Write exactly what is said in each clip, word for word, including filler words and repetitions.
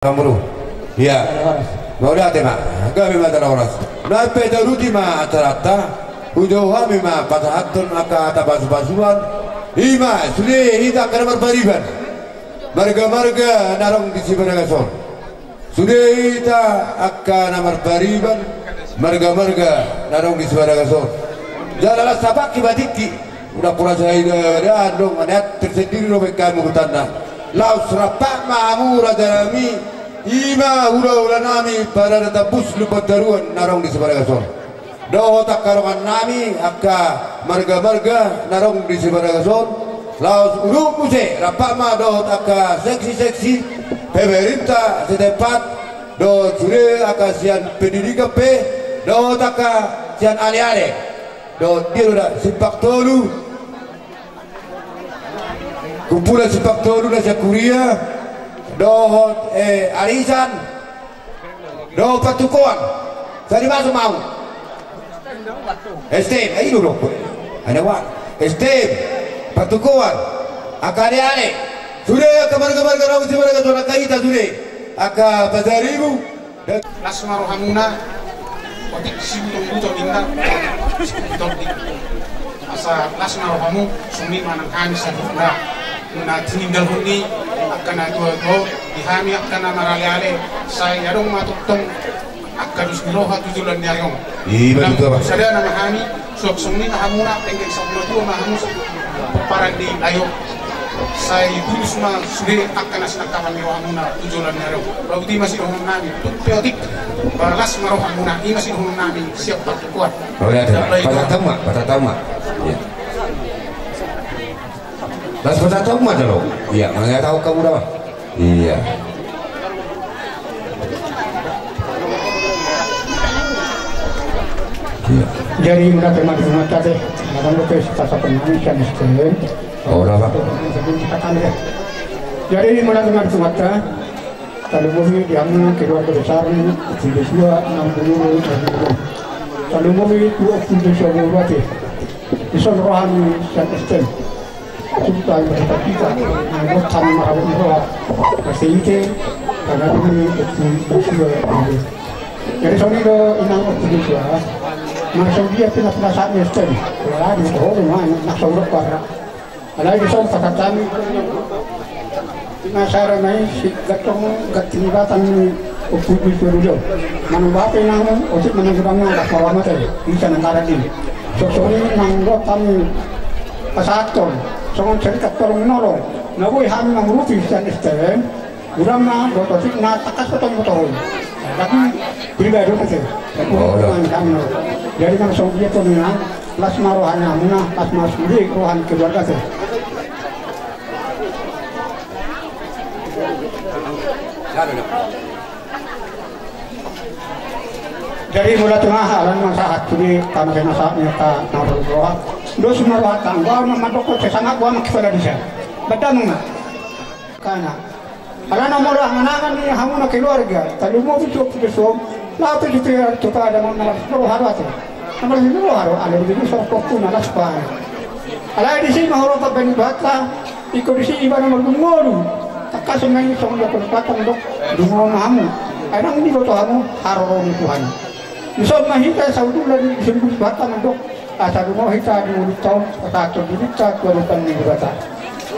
Amru. Ia. Mauliate ma. Gabe ma tano horas. Nai pe taruti ma acaranta. Hujou hami ma pasahathon angka hata pasupasuan. I ma sude hita angka na marpariban, marga-marga na adong di Sibaragas on. Sude hita angka na marpariban, marga-marga na adong di Sibaragas on. Jala las sapangki ma tingki. Unang hurasa ida-ida adong, aneat tersendiri do baen hami hutanna. Laos rap ma hamu rajanami, i ma hula-hula nami, parada Tambus Lumban Taruan na adong di Sibaragas on. Dohot angka dongan nami angka marga-marga na adong di Sibaragas on. Laos uruk muse rap ma dohot angka seksi-seksi pemerintah setempat, dohot sude angka sian pendidikan pe, dohot angka sian ale-ale. Dohot dia do da, Simpang Tolu. Kumpulan Simpang Tolu na sian kuria, dohot, eh, arisan, dohot pantukoan. Sari masuk mau. S T M, eh, i do do. Ada wa. S T M, pantukoan. Angka ale-ale. Sude angka marga-marga na adong di Sibaragas on, angka hita sude. Angka pasaribu. Las ma rohamuna, otik sibuton-buton ninna, sibuton di. Asa las ma rohamu, songon i ma nang hami saluhutna. Na tininggalhon ni angka na tua-tua, di hami angka na marale-ale, sai adong ma tongtong angka dos ni roha tu joloan ni ari on. Iya, betul, Pak. Sada nama hami, suang songon i ma hamuna, penggeng satua-tua ma hamu, pomparan ni lae on. Sai tulus ma sude angka na sinangkapan ni rohamuna tu joloan ni ari on. Laos i ma sidohonon nami, tung pe otik, las ma rohamuna, i ma sidohonon nami sian pantukoan. Oh, iya, iya. Patatau ma, patatau ma. Iya. Las patatau ma jolo. Iya, mangatahon hamu da. Iya. Iya. Jadi mauliate ma di Tuhanta, te. Mauliate ma di Tuhanta, te. Oh, lah, Pak. Jadi mauliate ma di Tuhanta, te. Tarlumobi di hamu keluarga besar ni Ompu Joshua Namboru. Tarlumobi tu Ompu Joshua Boru, ate. Dison rohami sian S T M. Tung pe berita kita, nang dohot hami marhabot ni roha, marseite, karena dulu itu peristiwa itu. Jadi songon i do inang Ompu Joshua, manang songon dia pe na pinasahat ni S T M, alai di toho ma, nang saudara para. Alai dison pasahat hami, Inang sara ma i, si gantong ganti ni batang ni Ompu Joshua Boru. Manang boha pe inang, otik manang godang, las ma roha ma, te, bisa nang karadin. Songon i nang dohot hami pasahathon, songon serikat tolong menolong na boi hami mangurupi sian S T M, godang ma dohot otik na tangkas do tong botohon. Tapi pribadi ma, te. Jadi manang songon dia pe inang, las ma roha ni hamuna, las ma sude roha ni keluarga, te. Jadi mauliate ma, alana manang sahat sude tano kena sahat ni angka na marroha. Dos ma rohanta, boha ma mandok, sesangap boha ma kepala desa. Badang ma. Karena alana molo angan-angan ni hamuna keluarga, tarlumobi tu Ompu Joshua, laho pe tu pe tu pada ma na las ni roha do, ate. Na las ni roha do, alai di sini songkokku na las pa. Alai disi ma huroha baen Tuhanta, ingkon disi ibana mardungolu. Tangkas ma i songon dia Tuhanta mandok, dungo ma hamu. Ai nang diboto hamu haroro ni Tuhan. Dison ma hita saudara di sini Tuhanta mandok, asa dungo hita di ngolunta on, pasahathon dirinta tu adopan ni Debata.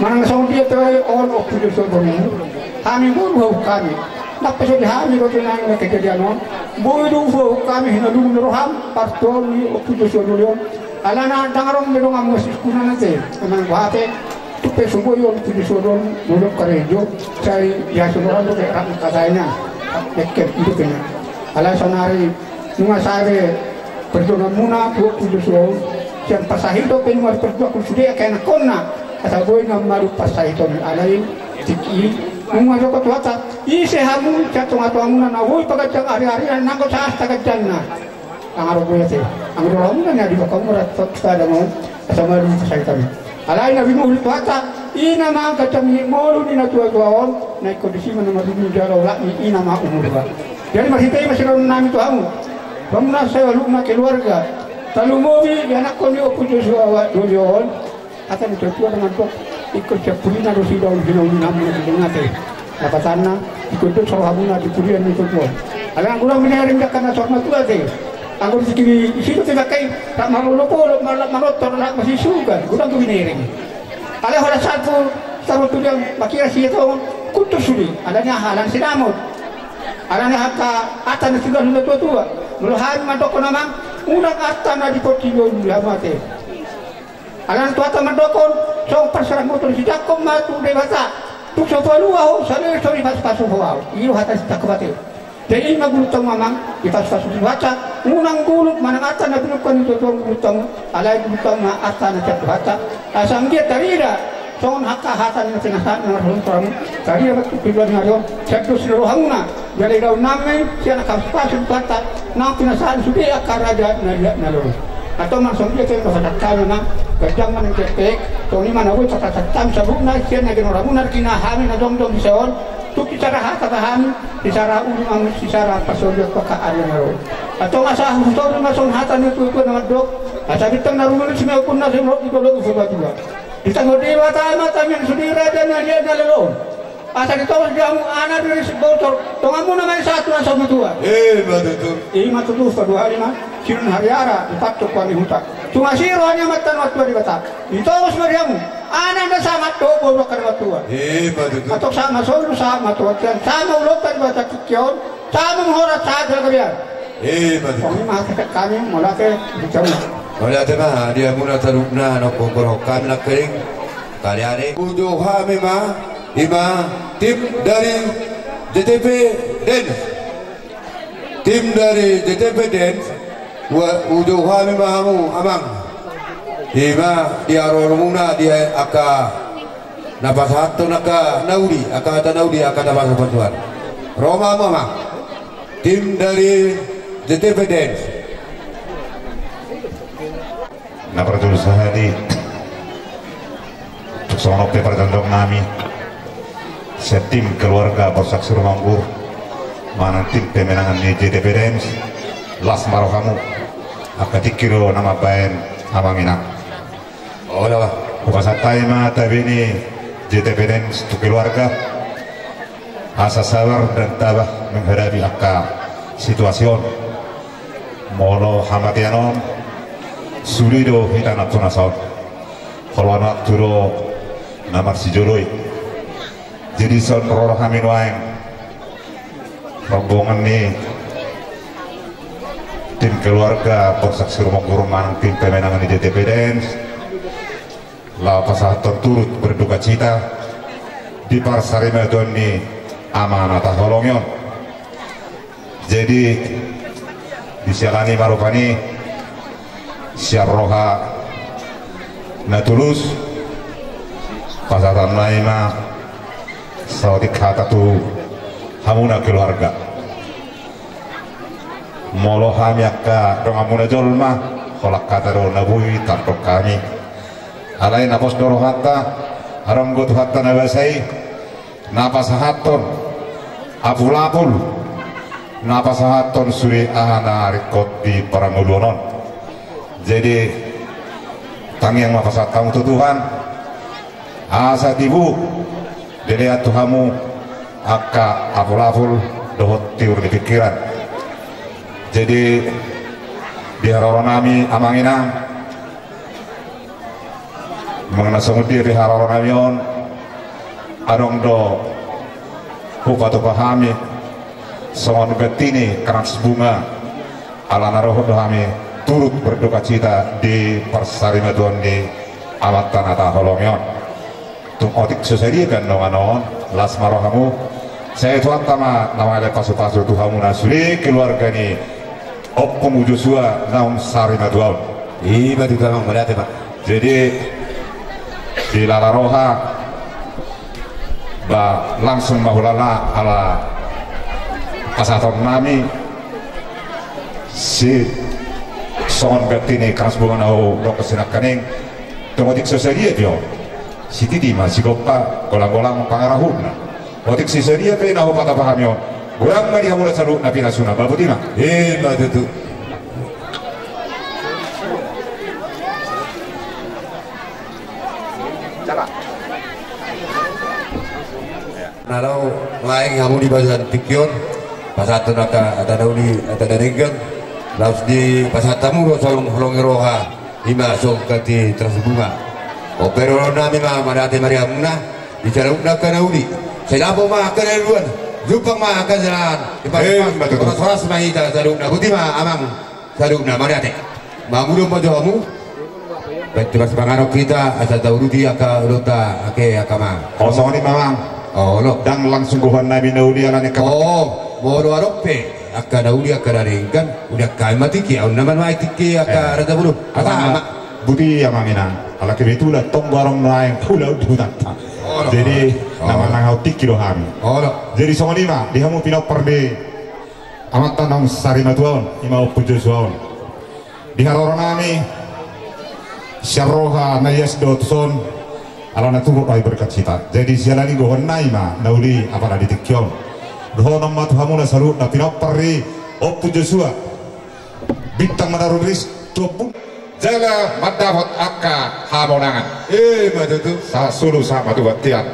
Manang songon dia pe on Ompu Joshua Boru, hami boru hauk hami. Ndang pe so di hami do tu naeng na kejadian on. Boi do hauk hami hinaluhon ni roham, partuaon ni Ompu Joshua Boru on. Alana ndang adong be donganmu sisukkunan, ate. Manang boha pe, tung pe so boi on Ompu Joshua Boru on, molo karejo, sai di hasuhuton do pe rap ni hata i na. Dekke i do pe na. Alai saonari, nunga sae be perjuanganmuna tu Ompu Joshua on, sian pansahiton pe nunga diperjuangkon sude angka ianakkonna, asa boi na madung pansahiton, alai tingki i nunga didok Tuhanta, ise hamu sian tonga-tongamuna na boi paganjang ari-arina nanggo sahat saganjangna. Ndang adong be, ate. Anggo di rohamuna na didok hamu rap tu sada ma on, asa madung pansahiton. Alai na binuhul Tuhanta, i nama ganjang ni ngolu ni na tua-tua on, na ingkon disi ma na marujung jala olat ni i nama umurna. Jadi marhite i ma sidohonon nami tu hamu. Hamuna saluhutna keluarga, tarlumobi di anakkon ni Ompu Joshua Boru on. Hata ni tua-tua do mandok, ingkon sian pudina do sidaon hinauli hamuna di dengate. Lapatanna, Kudus rohamuna di pudian ni tutuan. Alai godang binereng dangka na saur matua te. Anggo di sigi isi tu te dangka i, rap marolopolop, rap manortor, rap masisukan, godang tu binereng. Alai holan salpu, salpu tu dia, makiras ia tongon, kudus sude, alani aha, alani sinamot. Alani aha, angka arta na tinggal tu natuatua. Molo hami mandokkon amang, unang arta na di portibi on di hamu ate. Alana Tuhanta mandokkon, songon parserahan motong sijangkon ma tu Debata. Tung so palua ho, saleleng so dipasupasu ho ahu. I do hata sijangkon ate. Jadi i ma gulunta amang, dipasupasu Tuhanta. Unang gulut manang arta na pinungka ni tuatua gulunta, alai gulunta ma arta na sian Tuhanta. Asa anggiat tarida songon angka hata ni na pinasahat ni na marhorong tu hamu. Tarida ma tu pinoan ni ari on sian dos ni rohamuna. Jala idaon nami sian angka pasupasu ni Tuhanta, naung pinasahat sude angka raja na liat na lolo. Antong manang songon dia pe pasahaton nami ma, ganjang ma nang pek, songon i ma na boi pasahaton nami saluhutna sian na ginoaranmuna, ragina hami na jongjong di son, tung sisara hata hami, sisara ulu ma, sisara pasogit tu angka ari na ro. Antong asa hutogu ma songon hata ni natuatua na mandok, asa bintang na rumiris ma ombun na sumorop di dolok ni Purbatua. Ditangihon Debata ma tangiang ni sude raja na liat na lolo on. Asa ditongos di hamu anak ni si bosor, tongamuna ma i sahat tu na saur matua. Ima tutu. Ima tutu, paduahali ma, sinuan hariara, dipatuk tua ni huta. Tung asi roha ni Amanta na martua Debata. Ditongos ma di hamu anak na sangap dohot boru angka na martua. Ima tutu. Antong sahat ma solu, sahat ma tu bontean, sahat ma ulaonta di bagasan tingki on. Sahat ma horas, sahat jala gabe ari. Ima tutu. Songon i ma hata sian hami, mauliate. Mauliate ma di hamuna saluhutna na hupaboa hami nangkining. Kaliare. Ujou hami ma, ima tim dari J T P Dance. Tim dari J T P Dance, ujou hami ma hamu amang. Ima di haroromuna di angka na pasahathon angka na uli, angka hata na uli, angka na pasahathon. Ro ma hamu amang. Tim dari J T P Dance. Na parjolo sahali, tung songon on pe parjolo nami sian tim keluarga Borsak Sirumonggur manang tim pemenangan ni J T P Dance, las ma rohamu. Angka tingki do na mambahen amang inang. Olo, hupasahat hami ma tabe ni J T P Dance tu keluarga. Asa sabar dan tabah menghadapi angka situasi on. Molo hamatean on, sude do hita na tu na saut. Olo, na tu do na marsijolo i. Jadi songon roha hami nuaeng, rombongan ni tim keluarga Borsak Sirumonggur manang tim pemenangan ni J T P Dance, laho pasahathon turut berdukacita di parsarimatuaon ni amang na taholongi on. Jadi, disiala ni i ma rupani sian roha na tulus, pasahaton nami ma saotik hata tu hamuna keluarga. Molo hami angka donganmuna jolma, holan hata do na boi tardok hami. Alai na pos do rohanta, adong do Tuhanta na basa i, na pasahathon apulapul, na pasahathon sude aha na ringkot di parngoluon on. Jadi, tangiang ma pasahat hamu tu Tuhan, asa tibu dilean tu hamu angka apulapul dohot tiur ni pingkiran. Jadi, di haroro nami amang inang, manang na songon dia pe haroro nami on, adong do hupatupa hami songon ganti ni krans bunga, ala na dohot do hami turut berdukacita di parsarimatuaon ni amanta na taholongi on. Tung otik so sadia pe annon, las ma rohamu. Sai Tuhanta ma na mangalehon pasupasu tu hamuna sude keluarga ni Ompung Joshua naung sarimatua on. Ima tutu amang, mauliate ma. Jadi, dilala roha, ba langsung ma hulala ala pasahaton nami, si songon ganti ni krans bunga na hudok sinangkaning. Tung otik so sadia pe on, sititi ma sigompa, golanggolang pangarahutna. Otik so sadia pe na hupatupa hami on, godang ma di hamuna saluhutna pinasuna, ba boti ma. Ima tutu. Na laho Naeng hamu di bagasan tingki on, pasahathon angka hata na uli, hata na denggan, laos dipasahat hamu do songon holong ni roha, i ma songon angka tiraso bunga. Ope, dohonon nami ma, mauliate ma di hamuna, di saluhutna angka na uli. Sai dapot ma angka na uli, jumpang ma angka na jala. Eh, ma tutu. Horas-horas ma hita saluhutna, boti ma amang. Saluhutna, mauliate. Mangulon ma jo hamu. Baen tu marsipanganon hita, asa tauduti angka ulaonta, ake angka amang. O, songon i ma amang. Olo. Ndang langsung gohon nami na uli alani angka. O, molo adong pe angka na uli, angka na denggan, uli angka i ma tingki, au na manuai tingki angka. Eh. Raja Bulu. Asa amang, ma. Boti amang, inang. Ala kebetulan tong do adong nuaeng ulaon di hutanta. Olo. Jadi, olo, na manang au tingki do hami. Olo. Jadi songon i ma, di hamu pinompar ni amanta naung sari matua on, i ma Ompu Joshua on. Di haroro nami, sian roha na ias do tuson, alana turut do hami berkat hita. Jadi siala ni i gohon nami ma na uli apala di tingki on. Dohonon ma tu hamuna saluhutna pinompar ni Ompu Joshua, bintang manaru riris tu ompun. Jala mandapot angka hamonangan. I ma tutu. Sahat solu sahat ma tu bontean.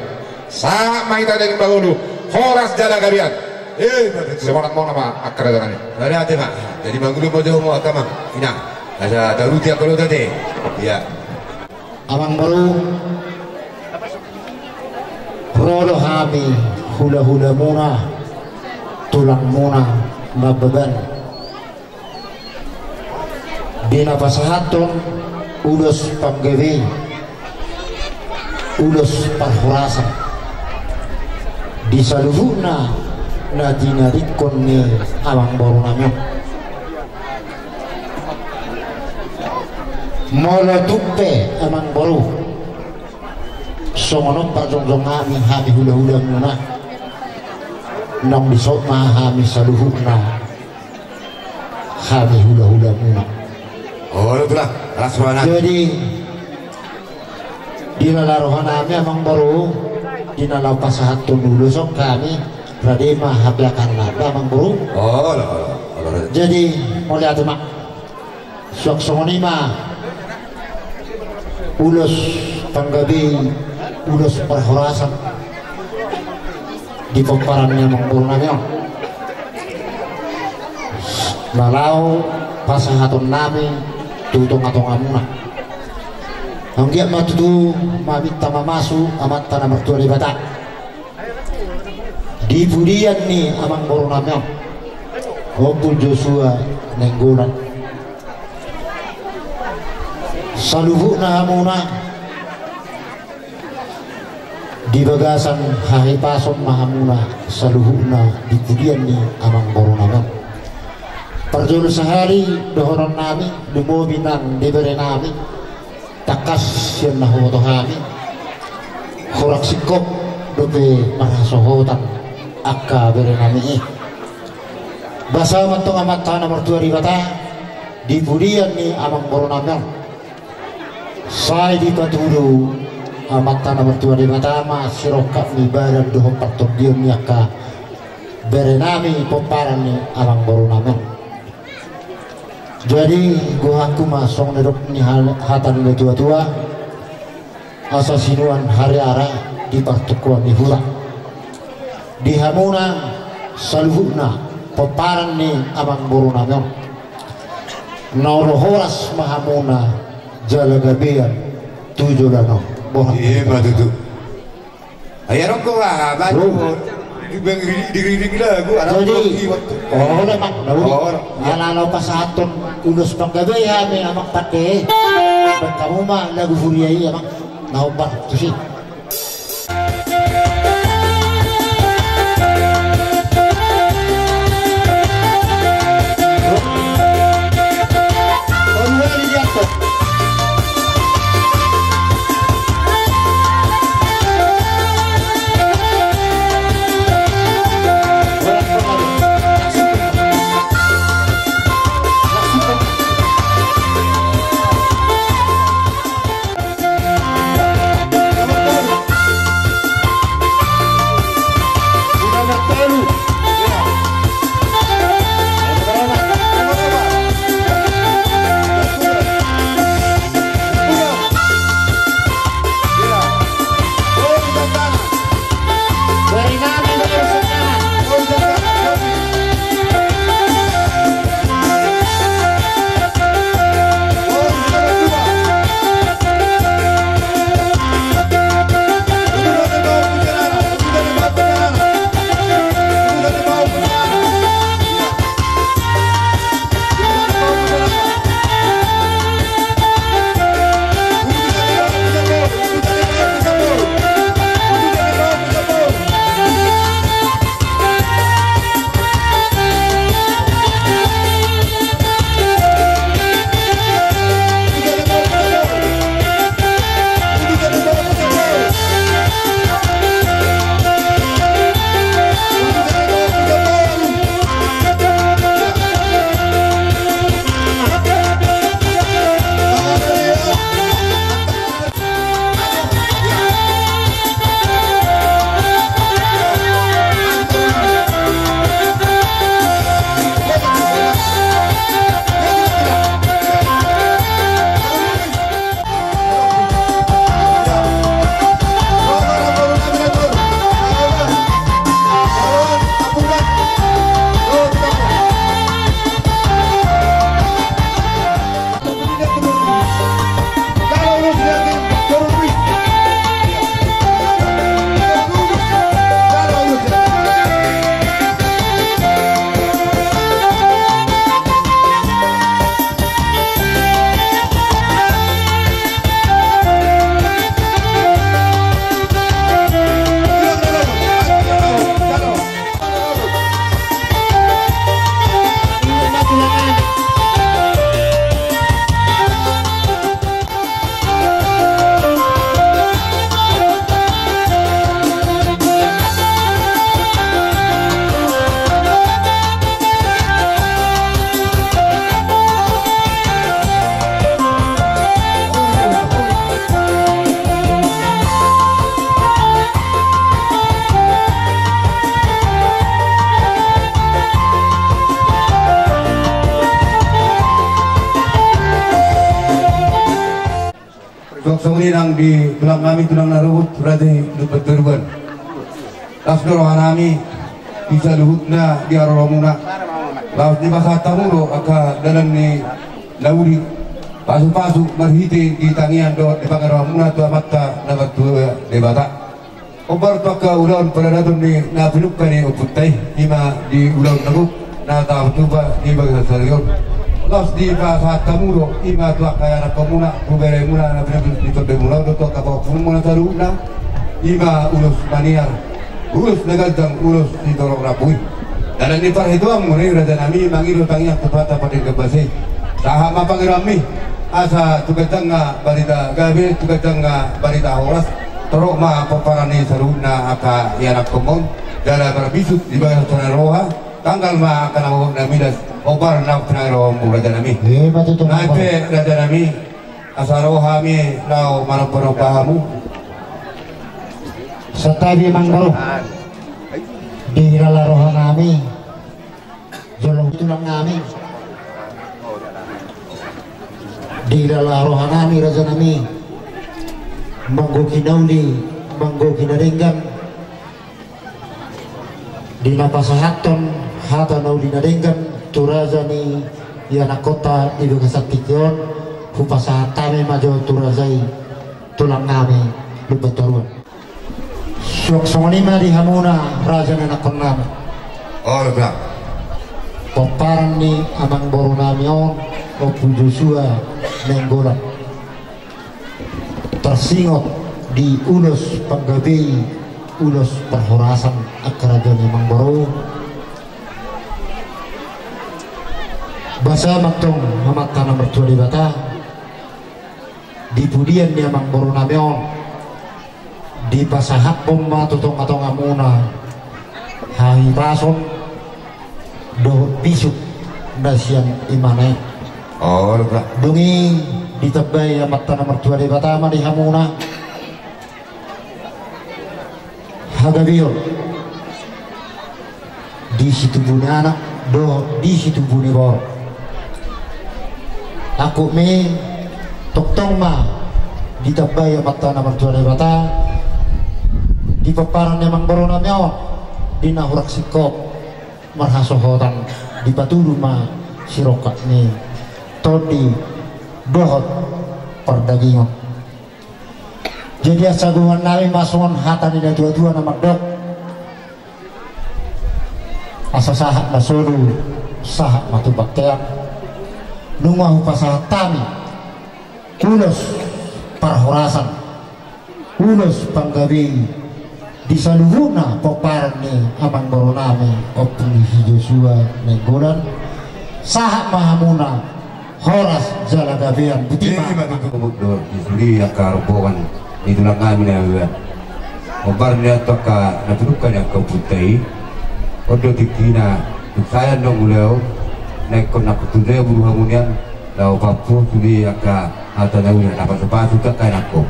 Sahat ma hita denggan bahulu. Horas jala gabean. I ma tutu. Simonang-monang ma angka raja nami. Mauliate ma. Jadi mangulon ma jo hamu angka amang, inang. Asa tauduti angka ulaonta ate. Ia. Amang boru. Ro do hami hula-hulamuna, tulangmuna Nababan. Di na pasahathon ulos panggabei, ulos parhorasan di saluhutna na tinadingkon ni amang boru nami on. Molo tung pe amang boru, songon on parjongjong nami, hami hula-hulamuna, naung disi ma hami saluhutna. Hami hula-hulamuna. Olo, tulang, las roha nami. Jadi di na las roha nami amang boru, di na laho pasahathon ulos on hami, rade ma hapeakanna, amang boru. Olo, olo, olo. Jadi mauliate ma. Suang songon i ma ulos panggabei, ulos parhorasan di pomparan ni amang boru nami on, na laho pasahaton nami tu tonga-tongamuna. Anggiat ma tutu maminta mamasu Amanta na martua Debata di pudian ni amang boru nami on, Ompu Joshua Nainggolan. Saluhutna hamuna di bagasan hahipason ma hamuna saluhutna di pudian ni amang boru nami on. Parjolo sahali dohonon nami, lumobi nang di bere nami, tangkas sian na huboto hami, hurang singkop dope marhasohotan angka bere nami i. Basa ma antong Amanta na martua Debata di pudian ni amang boru nami on. Sai dipatudu Amanta na martua Debata ma sirongkap ni badan dohot partondion ni angka bere nami pomparan ni amang boru nami on. Jadi gohanku ma songon na nidok ni hal-, hata ni natua-tua, asa sinuan hariara di partungkoan ni hula. Di hamuna saluhutna pomparan ni amang boru nami on, na olo horas ma hamuna jala gabean tu joloan on. Boha? I ma tutu. Ai adong do ba, ba. Bro. Di bang, di, di, di, di lagu, ala. Jadi, olo, Amang, lagu. Olo. Ala, ala pasahathon ulos panggabei hami, Amang, pande. Baen hamu ma lagu huria i, Amang. Na hombar tusi. Songon i nang di tulang nami, tulang na ruhut, Raja i Lumbantoruan. Las do roha nami di saluhutna di haroromuna. Laos dipasahat hamu do angka dalan ni na uli, pasupasu marhite di tangiang dohot di pangidoanmuna tu Amanta na martua Debata. Hombar tu angka ulaon paradaton ni na pinungka ni ompunta i, i ma di ulaon na gok na tapatupa di bagasan sadari on. Laos dipasahat hamu do i ma tu angka ianakkonmuna, tu beremuna na pinungka ni tondimuna on dohot tu angka pahompunmuna saluhutna, i ma ulos maniar, ulos na ganjang, ulos sitorop rambu i. Dalan ni parhiteanmu i, Raja nami, mangido tangiang tu Tuhanta Pardenggan Basa i. Sahat ma pangidoanmi, asa tu ganjangna barita gabe, tu ganjangna barita horas, torop ma pomparan ni saluhutna angka ianakkonmuna on, jala marbisuk di bagasan roha, tanggal ma angka na gok na milas, hombar na pinangidoanmu, Raja nami. Ima tutu. Nai pe, Raja nami, asa ro hami laho manombanomba hamu. Santabi, Amangboru. Dihilala roha nami jolo tulang nami. Dihilala roha nami, Raja nami, manggohi na uli, manggohi na denggan, di na pasahathon hata na uli na denggan tu raja ni ianakkonta di bagasan tingki on, hupasahat hami ma jo tu raja i, tulang nami Lumbantoruan. Suang songon i ma di hamuna, raja ni ianakkon nami. Olo, Tulang. Pomparan ni amangboru nami on, Ompu Josua Nainggolan. Tarsingot di ulos panggabean, ulos parhorasan angka raja ni amangboru. Basa ma antong Amanta na martua Debata, di pudian ni amangboru nami on, dipasahathon ma tu tongatongamuna hahipason dohot bisuk na sian Imana i. Olo, Tulang. Dung i ditambai Amanta na martua Debata ma di hamuna hagabeon di situbu ni anak dohot di situbu ni boru. Angkup ma i, tongtong ma ditambai Amanta na martua Debata di pomparan ni amangboru nami on, di na hurang singkop marhasohotan, dipatudu ma sirongkap ni tondi dohot pardagingon. Jadi, asa gohon nami ma songon hata ni natuatua na mandok: Asa sahat ma solu, sahat ma tu bontean. Nunga hupasahat hami ulos parhorasan, ulos panggabean di saluhutna pomparan ni amangboru nami Ompu si Josua Nainggolan. Sahat ma hamuna horas jala gabean. Botima. Ima tutu. Molo di sude angka rombongan ni tulang nami na dua, hombar ni antong angka na pinungka ni angka ompunta i. On do tingkina, tung sae annon ulaon na ingkon na kutu na buru hamu nian, laho pampu sude angka hata na uli na pasupasu tu angka ianakkon.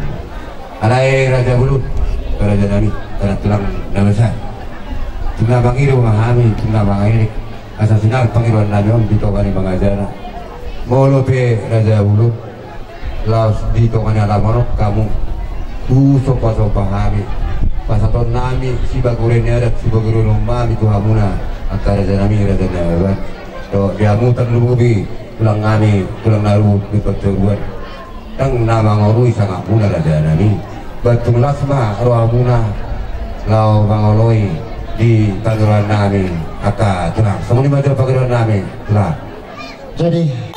Alai Raja Bolon, raja nami, tulang na basa, tung na mangido ma hami, tung na mangido, asa sinal pangidoan nami on di tonga ni mangajana. Molo pe Raja Bolon, laos di tonga ni alaman on hamu, husombasomba hami, pasahaton nami sibagure ni adat, sibagure ni umami tu hamuna angka raja nami, raja na dua. Dohot di hamu tarlumobi tulang nami, tulang na ruhut di partoruan. Ndang na mangorui sangapmuna, raja nami. Ba tung las ma rohamuna laho mangoloi di pangidoan nami angka tulang. Songon i ma jolo pangidoan nami, tulang. Jadi.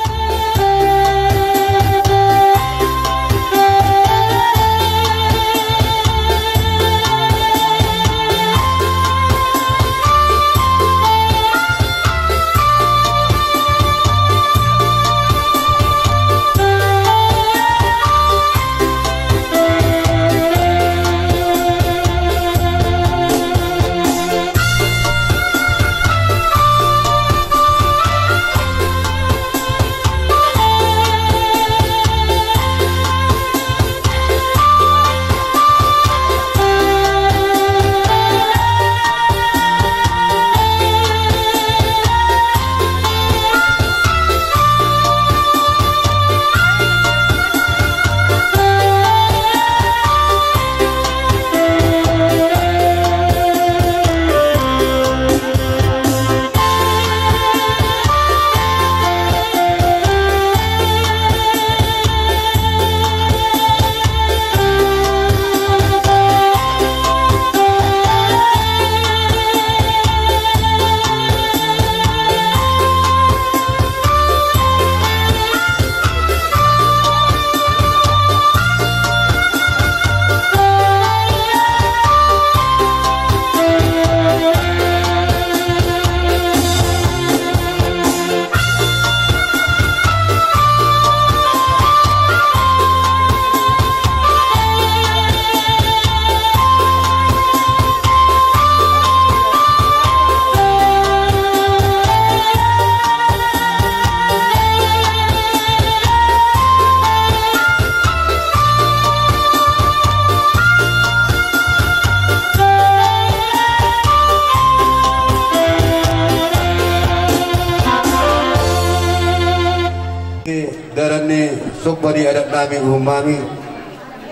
Dalan ni somba ni adat nami, uhum nami,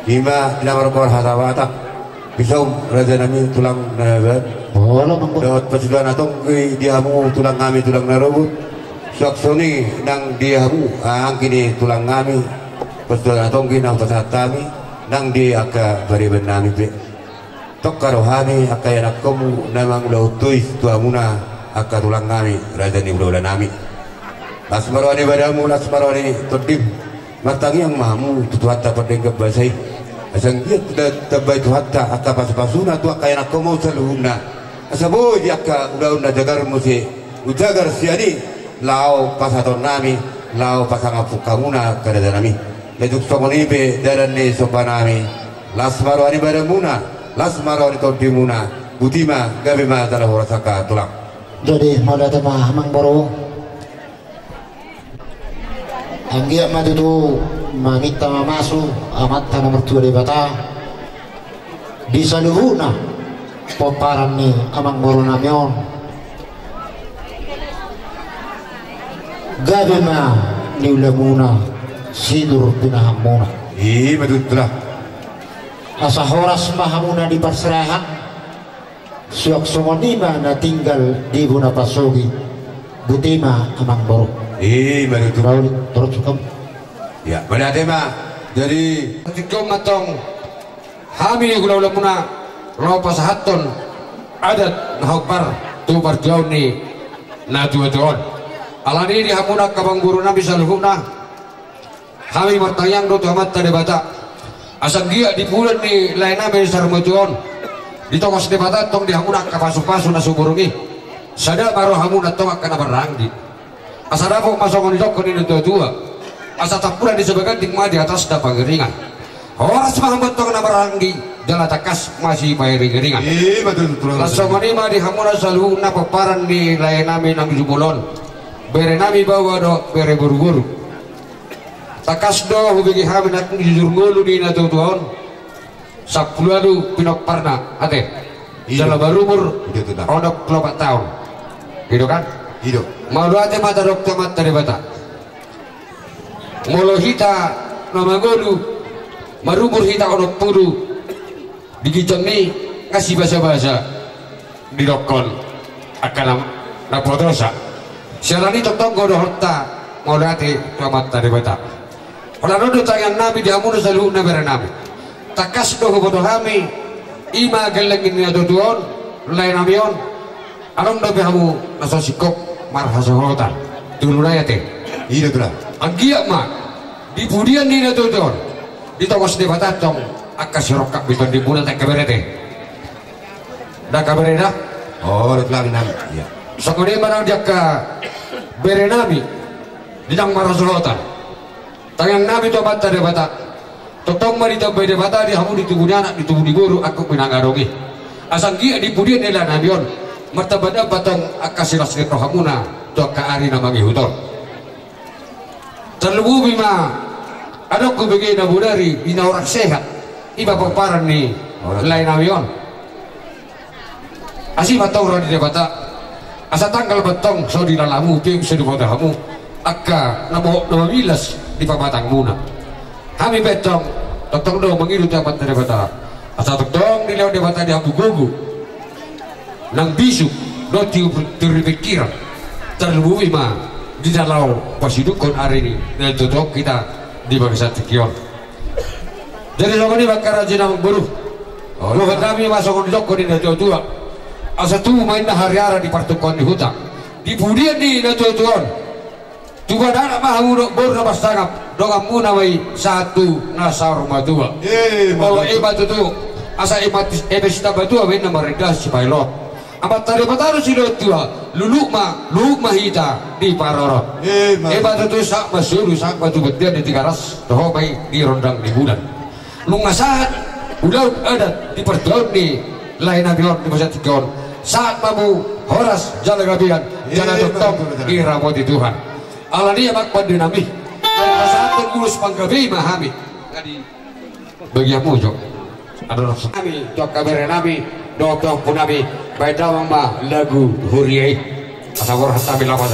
ima na margoar hata Batak, Pisau raja nami, tulang na baen. Dohot pasuluan na tonggi di hamu tulang nami, tulang na robot. Suang songon i nang di hamu anggi ni tulang nami, pasuluan na tonggi na hupasahat hami nang di angka pariban nami pe. Tongka do hami angka ianakhonmu na mangulahon tois tu hamuna angka tulang nami, raja ni hula-hula nami. Las ma roha ni badanmu, las ma roha ni tondim. Martangiang ma hamu tu Tuhanta pardenggan basa i, asa anggiat da-, tambai Tuhanta angka pasu-pasuna tu angka ianakhonmu saluhutna, asa boi di angka ulaon na jagar muse hujagar sian i, laho pasahaton nami, laho pasangaphon hamuna angka raja nami. Laos tung songon i pe dalan ni somba nami. Las ma roha ni badanmuna, las ma roha ni tondimuna. Botima, gabe ma jala horas angka tulang. Jadi mauliate ma amang boru. Anggiat ma tutu maminta mamasu Amanta na martua Debata di saluhutna pomparan ni amang boru nami on. Gabe ma niulamuna, sinur pinahanmuna. I ma tutu lah. Asa horas ma hamuna di parserahan. Suang songon i ma na tinggal di bona pasogi. Botima amang boru. I ma tutu. Raul, torus kam. Ya, mauliate ma. Jadi tingkos ma tong hami hula-hulamuna laho pasahathon adat na hombar tu partuaon ni na tua-tua on. Alani i di hamuna angka amang boru nami saluhutna, hami martangiang do tu Amanta Debata, asa anggiat di pudian ni lae nami na saur matua on ditongos Debata tong di hamuna angka pasu-pasu na sumurung i. Sada ma rohamuna tong angka na marhahaanggi, asa dapot ma songon nidok ni na tua-tua, asa tampuran ni saba ganding ma di atasna pangiringan. Horas ma hamu tong na marhahaanggi, jala tangkas ma sipairing-iringan. I ma tutu, tulang. Las songon i ma di hamuna saluhutna pomparan ni lae nami na jumolo on, bere nami baoa dohot bere boru-boru. Tangkas do hubege hami nang di jujur ngolu ni na tua-tua on, sampulu ualu pinomparna ate. I do. Jala marumur, i do, tutu, onom pulu opat taon. I do kan? I do. Mauliate ma tadok tu Amanta Debata. Molo hita na mangolu, marumur hita onom pulu, di ginjang ni nga sibasa-basa didokkon angka na, na potosa. Siala ni i tongtong do dohononta mauliate tu Amanta Debata. Holan on do tangiang nami di hamuna saluhutna bere nami. Tangkas do huboto hami, ima gelleng ni na tua-tua on, lae nami on. Adong dope hamu na so singkop marhasohotan tu ulaon i ate? I do, tulang. Anggiat ma di pudian ni na tua-tua on ditongos Debata tong angka sirongkap ni tondimuna, angka bere ate. Angka bere da. O, tulang nami. Ia. Songon i ma nang di angka bere nami di na marhasohotan. Tangiang nami tu Amanta Debata, tongtong ma ditambai Debata di hamu, di tubu ni anak, di tubu ni boru, angkup ni na adong i. Asa anggiat di pudian ni lae nami on martamba-tamba tong angka silas ni rohamuna tu angka ari na mangihut on. Tarlumobi ma adong hubege na bodari di na orang sehat, ima pomparan ni lae nami on. Asi ma tong roha ni Debata, asa tanggal ma tong so dilala hamu, pe so diboto hamu angka na mohop na mamilas di pamatangmuna. Hami pe tong, tongtong do mangido tu Amanta Debata, asa tongtong dilehon Debata di hamu gogo nang bisuk dohot tiur, tiur ni pingkiran. Tarlumobi ma di na laho pasidukkon ari ni na tua-tua on hita di bagasan tingki on. Jadi songon i ma angka raja na mamboru. Dohonon nami ma songon nidok ni na tua-tua. Asa tubu ma inna hariara di partungkoan ni huta. Di pudian ni na tua-tua on, tubu anak ma hamu dohot boru na marsangap, donganmuna ma i sahat tu na saur matua. Ima tutu. Asa ima tis-, eme sitamba tua ma inna marenda sipaelot. Amanta Debata do silehon tua, luhut ma, luhut ma hita diparorot. Ima tutu. Sahat ma solu, sahat ma tu bontean di Tigaras, toho ma i di rondang ni bulan. Nunga sahat ulaon adat di partuaon ni lae nami on di bagasan tingki on, sahat ma hamu horas jala gabean, jala tongtong diramoti Tuhan. Alani i amang pande nami, pasahathon ulos panggabean ma hami. Jadi bagi hamu jo. Adong nami tu angka bere nami dohot tu ompu nami, baen damang ma lagu huria i. Asa borhat hami laho.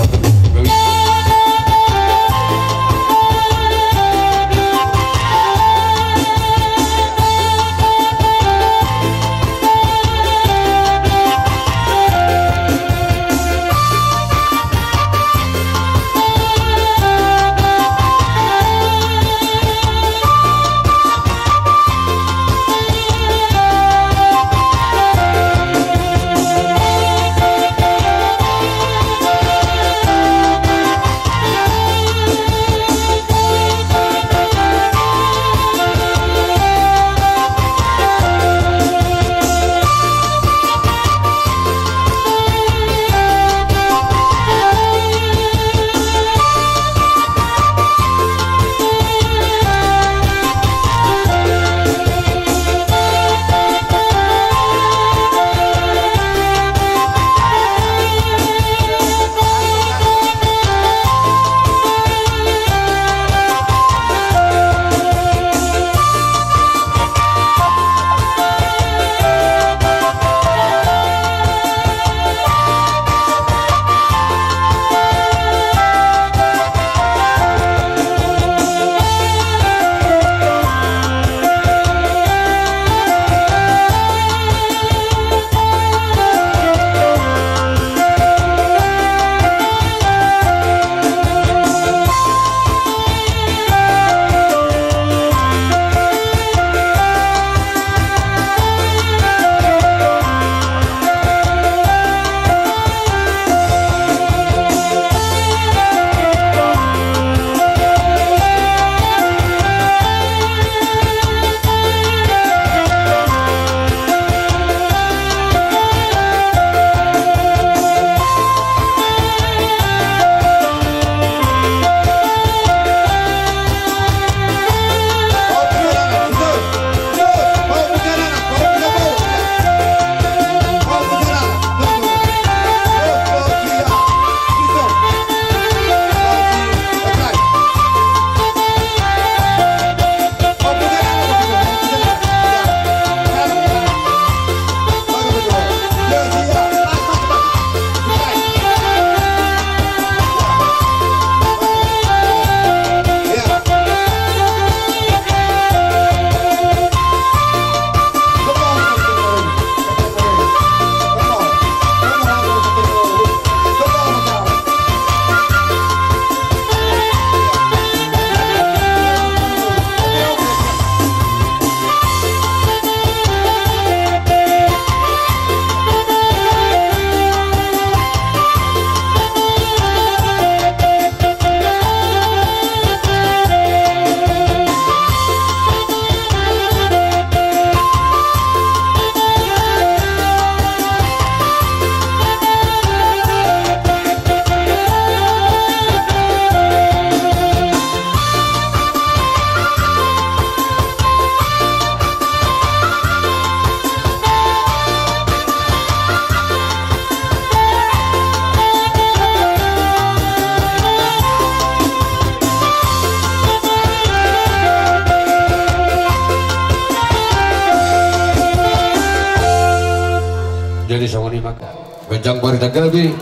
Ganjang barita gabe,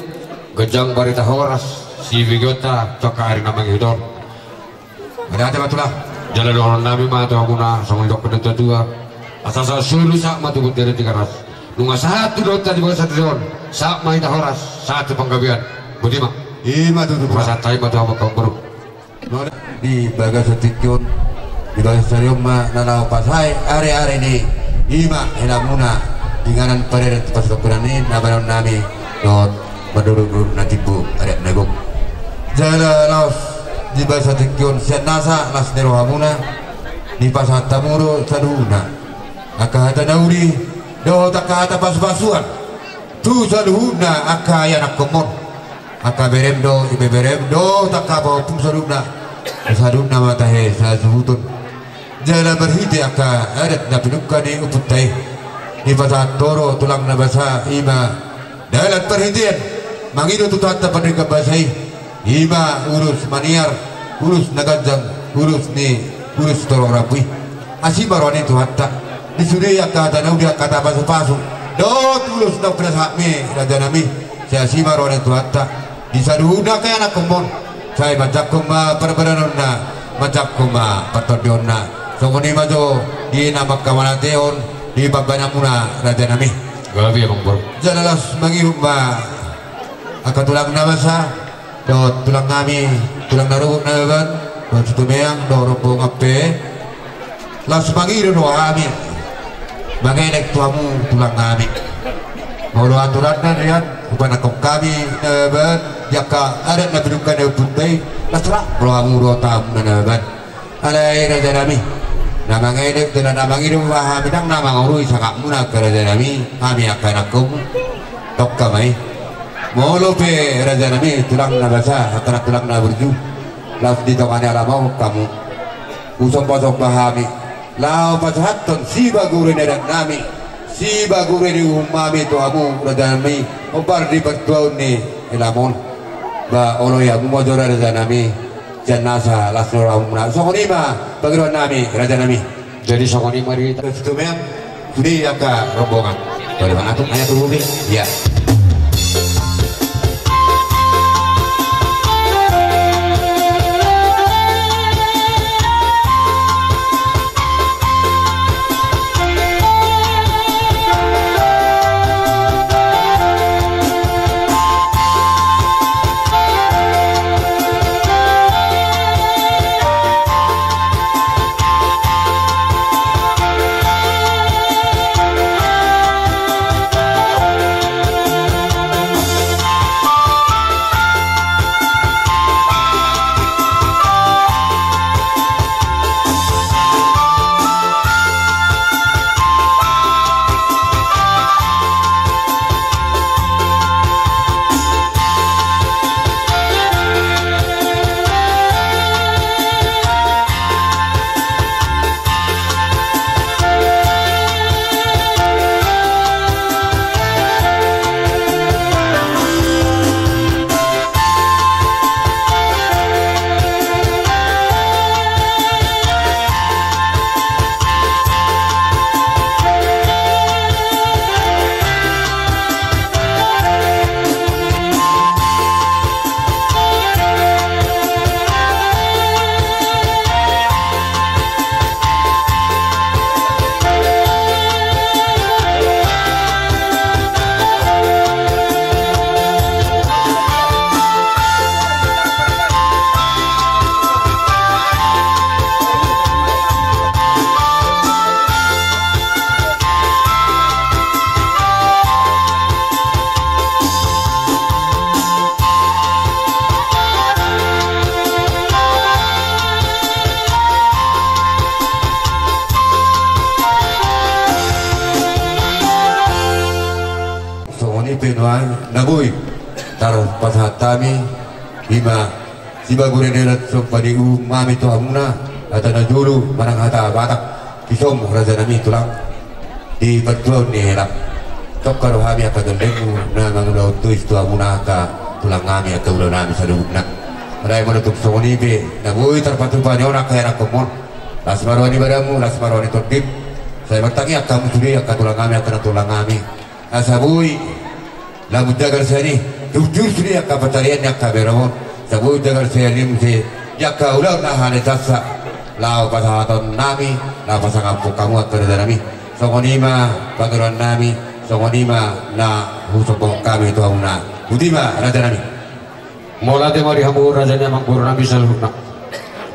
ganjang barita horas, sibegeonta tu angka ari na mangihut on. Mauliate ma tulang. Jala dohonon nami ma tu hamuna songon didok ni natua-tua: Asa sahat solu, sahat ma tu bontean Tigaras. Nunga sahat tu dohononta di bagasan sadari on, sahat ma hita horas, sahat tu panggabean. Botima. I ma tutu. Pasahat hami ma tu hamu angka amangboru. Di bagasan tingki on, di bagasan sadari on ma na laho pasahat ari-ari ni, i ma helamuna, di inganan pariban tu pasahat ni na baenon nami dohot manduru-duru na timbo adat na gok. Jala laos di bagasan tingki on, sian nasa las ni rohamuna, dipasahat hamu do saluhutna angka hata na uli dohot angka hata pasu-pasuan tu saluhutna angka ianakhonmuna, angka berem dohot ibeberem dohot angka pahompu saluhutna, saluhutna ma tahe sasuhuton. Jala marhite angka adat na pinungka ni ompunta i, dipasahat ho do tulang na basa, i ma dalan parhitean mangido tu Tuhanta Pardenggan Basa i, i ma ulos maniar, ulos na ganjang, ulos ni, ulos torop rambu i. Asi ma roha ni Tuhanta di sude angka hata na uli, angka hata pasu-pasu dohot ulos na pinasahatmi, rajanami. Sai asi ma roha ni Tuhanta di saluhutna angka ianakhonmuna. Sai manjangkon ma parbadanonna, manjangkon ma partondionna. Songon i ma jo di na mangkamatehon di pambahenanmuna, rajanami. Gabe, amangboru. Jala laos mangihut ma angka tulang na basa dohot tulang nami, tulang na rorobot Nababan, dohot Situmeang dohot rombongan pe. Laos mangido do hami mangelek tu hamu tulang nami. Molo aturanna, nian hupanangkok hami Nababan di angka adat na pinungka ni ompunta i, laos rap rohamu dohot hamuna Nababan. Alai, rajanami, na mangelek jala na mangido ma hami, ndang na mangorui sangapmuna angka rajanami, hami angka ianakhonmu. Tongka ma i. Molo pe, rajanami, tulang na basa, angka tulang na burju, laos di tonga ni alaman on hamu, husomba-somba hami laho pasahathon sibagure ni adat nami, sibagure ni uhum nami tu hamu, rajanami, hombar di partuaon ni helamu on. Ba, oloi hamu ma jo, rajanami. Sian nasa las ni rohamuna. Songon i ma pangidoan nami, rajanami. Jadi songon i ma di hita. Situmeang, sude angka rombongan. Boleh mangatur, hanya tunggu, ia. Songon i pe nuaeng na boi tarpasahat hami, i ma sibagure ni adat somba ni uhum nami tu hamuna, hata na jolo manang hata Batak. Sisom, rajanami, tulang, di partuaon ni hela. Tongka do hami angka gellengmu na mangulahon tois tu hamuna angka tulang nami, angka ulaon nami saluhutna. Alai molo tung songon i pe na boi tarpatupa ni on angka ianakhonmuna, las ma roha ni badanmu, las ma roha ni tondim. Sai martangiang hamu sude angka tulang nami, angka na tulang nami, asa boi Lamu jagar seni, jujur seni angka pansarian ni angka beremon, sabut jagar seni muse, di angka ulaon na hane tassa, laho pasahaton nami, laho pasangaphon hamu angka raja nami, songon i ma patuduhon nami, songon i ma na husombahon hami tu hamuna. Botima raja nami. Mauliate ma di hamu raja ni amangboru nami saluhutna.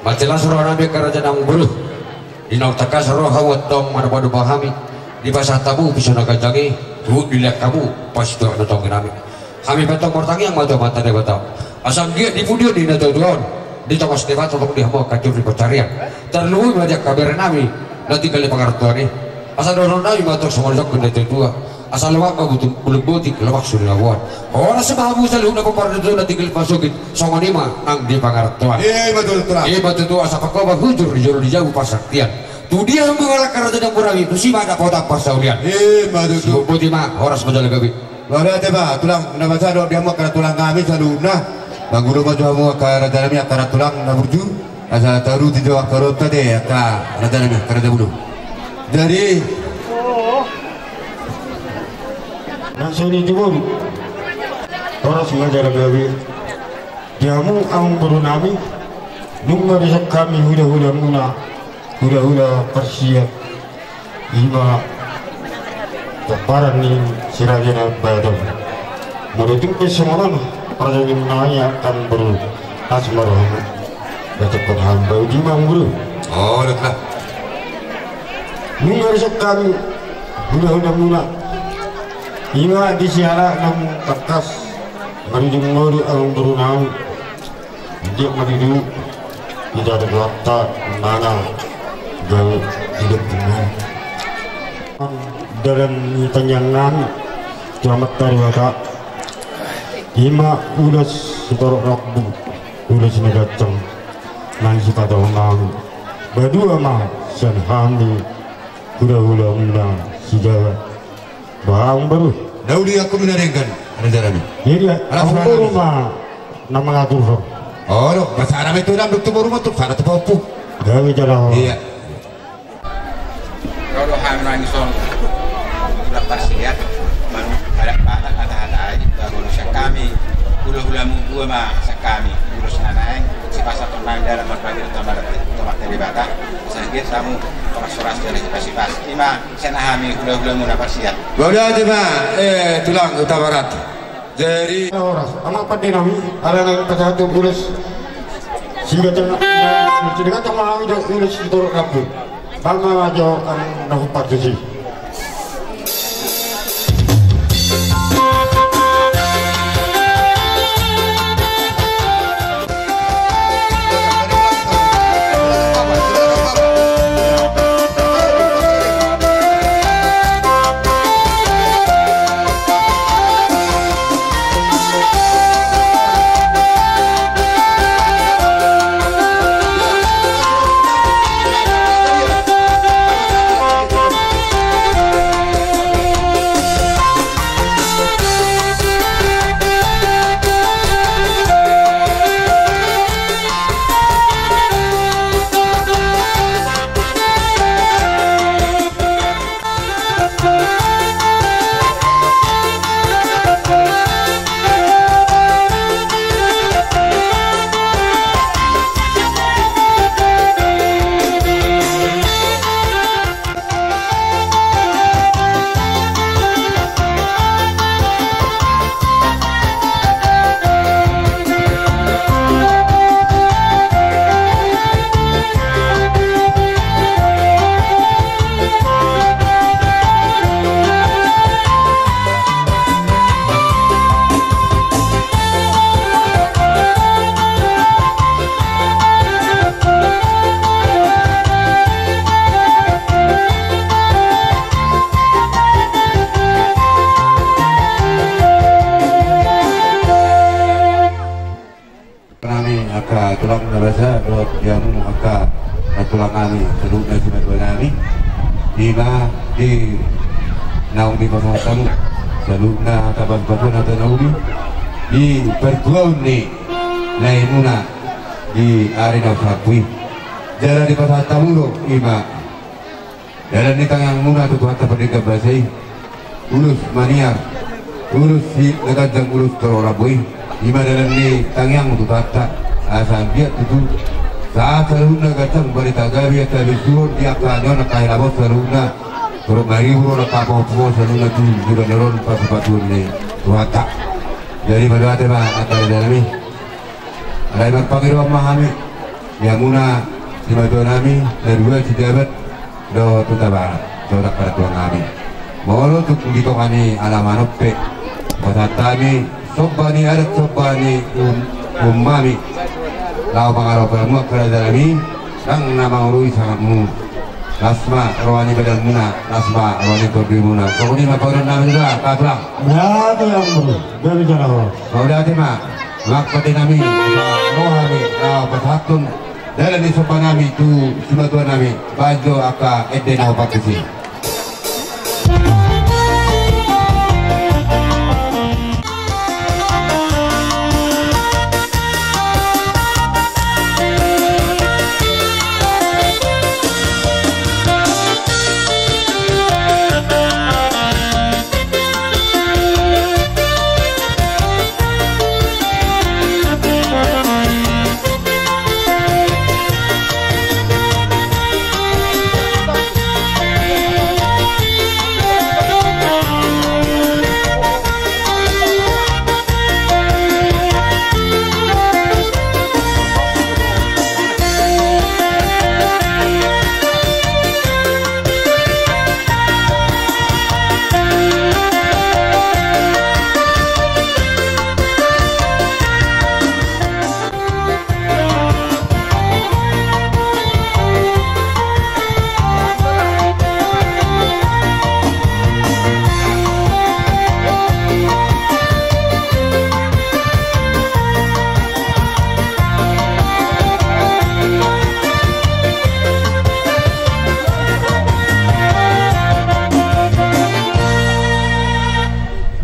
Mansai las roha nami angka raja ni amangboru. Di naung tangkas roha hamu antong manopatop hami, dipasahat hamu piso na ganjang i, huhut dilehon hamu pasituak na tonggi nami. Hami pe antong martangiang ma tu Amanta Debata, asa anggiat di pudion ni natuatua on, ditongos Debata antong di hamu angka jur ni pansarian. Tarlumobi ma di angka bere nami na tinggal di pangarantoan i. Asa dohonon nami ma antong songon nidok ni natuatua. Asa lomak ma bulung botik, lomak suli na boan. Horas ma hamu saluhutna pomparan ni tutu na tinggal di pasogit, songon i ma nang di pangarantoan. Ima tutu, ima tutu, asa pangkobar hujur di jolo di jabu parsaktian. Tudia hamu mangalangka raja ni amangboru nami, tusi ma dapotan parsaulian. Ima tutu. Sihompu, botima, horas ma jala gabe. Mauliate ma tulang na basa dohot di hamu angka tulang nami saluhutna. Mangula ma jo hamu angka raja nami, angka tulang na burju. Asa taruti jo angka rohanta ate angka raja nami, angka raja bolon. Jadi na songon i tu boru. Horas ma jala gabe. Di hamu amangboru nami, nunga dison hami hulahulamuna, hulahula parsiat. Ima pomparan ni si Raja Nababan. Molo tung pe songon on, parjolo nami angka amangboru, las ma rohamu. Bacakkon hami, botima amangboru. Olat lah. Nunga dison hami hulahulamuna. Ima di siala naung tangkas marujung ngolu amangboru nami. Anggiat ma tutu hita di Tuhanta manang gabe di Tuhanta. Dalan ni tangiang nami tu Amanta Debata, ima ulos sitorop rambu, ulos na ganjang, nang sipatahon nami. Badua ma sian hami hulahulamuna sijabat. Bah, amangboru. Na uli angka na denggan, raja nami. Jadi amangboru ma na mangaturhon. Olo, masa na metu dam dok tu boru ma tu, sada tu pahompu. Gabe jala. Iya. Ro do hami manang dison. Udah parsiat, manang halak Batak hata-hata ai, bah, molo sian hami hulahulamu dua ma sian hami, ulos na naeng sipasahaton nami dalan marpangido tu Amanta Debata. Asa anggiat hamu horas-horas jala hipas-hipas. Ima sian hami hulahulamuna parsiat. Botima, eh, tulang Hutabarat. Jadi horas, amang pande nami, ala naeng pasahaton ulos siganjang, siganjang ma hami do ulos sitorop rambu. Bang ma jo amang na hupartusi. Nami angka tulang na basa dohot di hamu angka tulang nami, saluhutna simatua nami. Ima di naung dipasahat hamu saluhutna angka pasupasu na tanauli di partuaon ni laemuna di ari na salpu i. Jala dipasahat hamu do ima dalan ni tangiangmuna tu Tuhanta Pardenggan Basa i, ulos maniar Ulos si na ganjang ulos torop rambu i. I ma dalan ni tangiang tu Tuhanta. Asa anggiat tutu sahat saluhutna ganjang barita gabe, angka habersuhon di angka ni on angka helaboan saluhutna. Torop maribur on angka pahompu on saluhutna tu joloan on pasupasuon ni Tuhanta. Jadi mauliate ma angka raja nami. Alai marpangidoan ma hami di hamuna simatua nami, na dua si Jabat dohot tu Tabana, dohot angka na tulang nami. Molo tung di tonga ni alaman on pe pasahat hami somba ni adat, somba ni um-, umum nami, laho mangalap hamu angka raja nami, ndang na mangoloi sangapmu. Las ma roha ni badanmuna, las ma roha ni tondimuna. Songon i ma pangidoan nami, tulang. Mauliate ma. Mauliate ma. Mangkatai nami, roha nami, na pasahathon dalan ni somba nami tu simatua nami, baen jo angka ende na hombar tusi.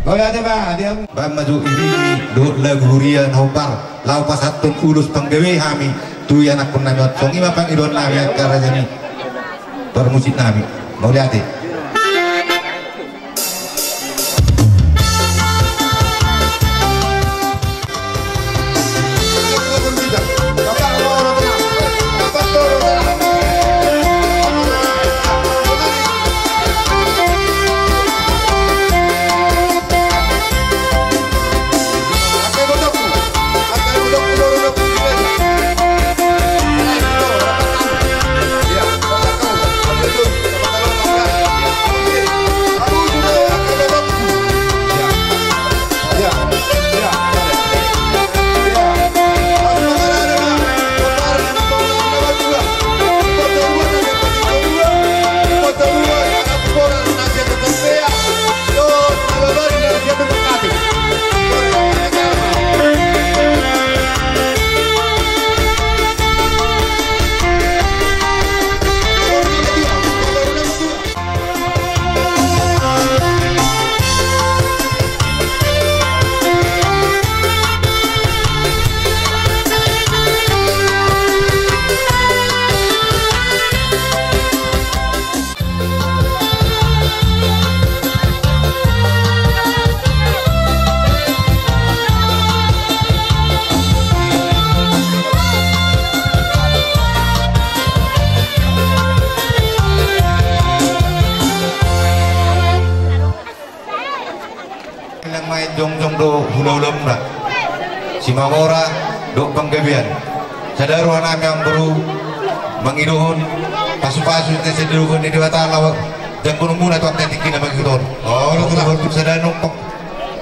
Mauliate ma di hamu. Baen ma jo iring dohot lagu huria na hombar laho pasahathon ulos panggabe hami tu ianakhon nami on. Songon i ma pangidoan nami angka raja ni parmusik nami. Mauliate. Nang main jongjong do hulahula muna. Simamora dohot panggabean. Sada roha nami amangboru mangidohon pasupasu na sai didok ni Debata laho jangkonon muna tu angka tingki na mangihut on. Oh, sada nang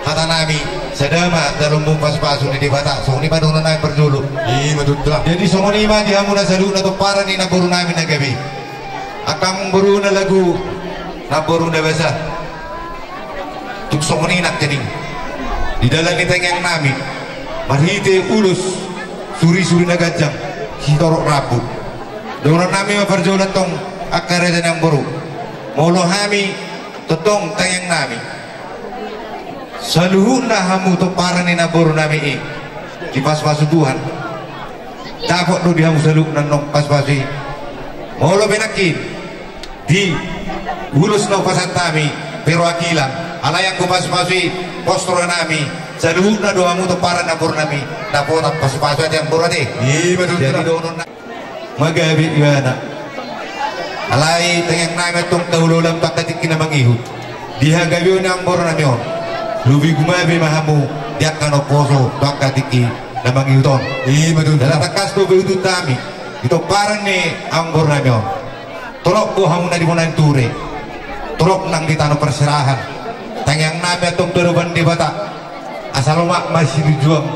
hata nami, sada ma jaloonmu pasupasu ni Debata, songon i ma dohonon nami parjolo. I ma tutu. Jadi songon i ma di hamuna saluhutna pomparan ni namboru nami na gabe. Angka amangboru na lagu, namboru na basa. Tung songon i nangkining di dalan ni tangiang nami marhite ulos surisuri na ganjang sitorop rambu. Dohonon nami ma parjolo tong angka raja ni amangboru. Molo hami tongtong tangiang nami, saluhutna hamu pomparan ni namboru nami i dipasupasu Tuhan. Dapot do di hamu saluhutna annon pasupasu i. Molo pe nangkin di ulos na hupasahat hami perwakilan Alai anggo pasupasu i, pos roha nami, saluhutna do hamu pomparan ni amboru nami, dapotan pasupasu ate amboru ate. I ma tutu. Jadi dohonon na- Magabe ibana. Alai tangiang nami antong taulaulang tu angka tingki na mangihut. Di hagabeon ni amboru nami on, lobi gumabe ma hamu di angka na umposo tu angka tingki na mangihut on. I ma tutu. Jala tangkas do pe huhut hami di pomparan ni amboru nami on. Torop do hamu na di bona ni ture, torop nang di tano parserahan. Tangiang nami antong tu adopan Debata, asa lomak ma silinjuang,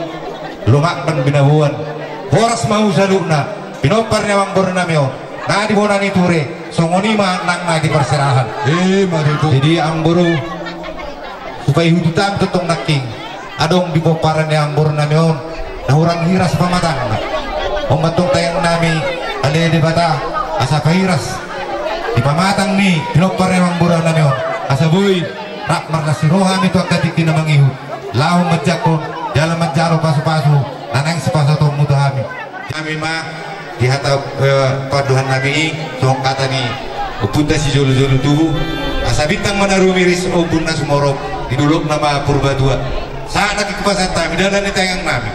lomak ma binaboan, horas ma hamu saluhutna pinompar ni amangboru nami on na di bona ni ture, songon i ma nang na di parserahan. I ma tutu. Jadi amangboru, hupaihut hami tongtong nangkin, adong di pomparan ni amangboru nami on na hurang hiras pamatangna. On ma antong tangiang nami, ale Debata, asa pairas di pamatang ni pinompar ni amangboru nami on, asa boi rap marlas ni roha hami tu angka tingki na mangihut, laho manjangkon jala manjalo pasupasu na naeng sipasahatonmu tu hami. Hami ma di hata, eh, pandohan nami i, songon hata ni ompunta sijolojolo tubu, asa bintang ma na rumiris, ombun na sumorop, di dolok nama Purbatua. Sahat nangkin hupasahat hami dalan ni tangiang nami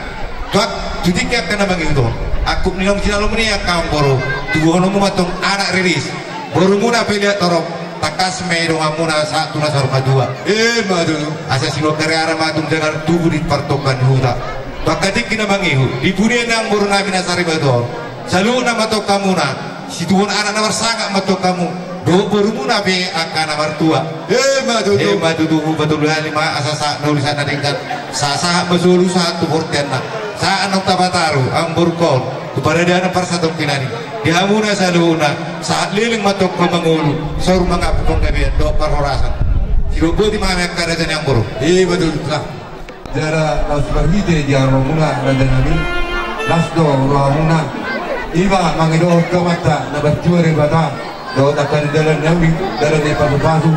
tu angka, tu tingki angka na mangihut on. Angkup ni naung sinalum ni angka amangboru, tubuhononmu ma antong anak riris, borumuna pe liat torop, tangkas ma i donganmuna sahat tu na saur matua. I ma tutu. Asa sinuan ni ari ara ma antong jala tubu di partongka ni huta. Tu angka tingki na mangihut, di pudi ni amangboru nami na sarimatua on, saluhutna ma antong hamuna, situbuan anak na marsangap ma antong hamu, dohot borumuna pe angka na martua. I ma tutu. I ma tutu, hupatuduhon ma asa sahat na uli sahat na denggan, sahat sahat ma solu sahat tu bonteanna, sahat naung tapataru amangboru on tu paradanan parsahatongkinan i. Di hamuna saluhutna, sahat leleng ma antong mangolu, saur mangapul panggabean dohot parhorasan. Sidok boti ma hami angka raja ni amangboru. I ma tutu. Jala laos marhite di haroramuna raja nami, las do rohamuna, i ma mangidohon tu Amanta na martua Debata, dohot angka ni dalan na uli, dalan ni pasupasu,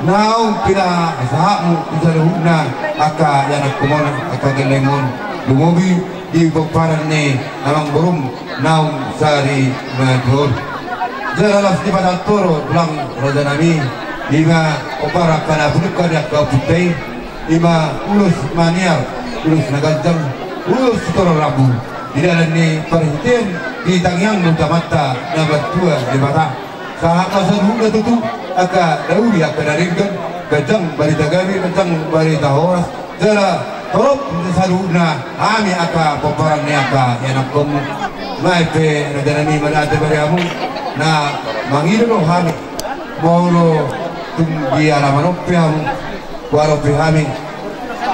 naung pinasahatmu tu saluhutna angka ianakhon on, angka gellengmon, lumobi di pomparan ni amangborum naung sarimatua on. Jala laos dipasahat ho do tulang raja nami, i ma pomparan angka na pinungka ni angka ompunta i, i ma ulos maniar, ulos na ganjang, ulos sitorop rambu di dalan ni parhitean di tangiangmu tu Amanta na martua Debata. Sahat ma saluhutna tutu, angka na uli angka na denggan, ganjang barita gabe, ganjang barita horas, jala torop saluhutna hami angka pomparan ni angka ianakhonmu. Nai pe raja nami, mauliate ma di hamu, na mangido do hami, molo tung di alaman on pe hamu, huadopi hami,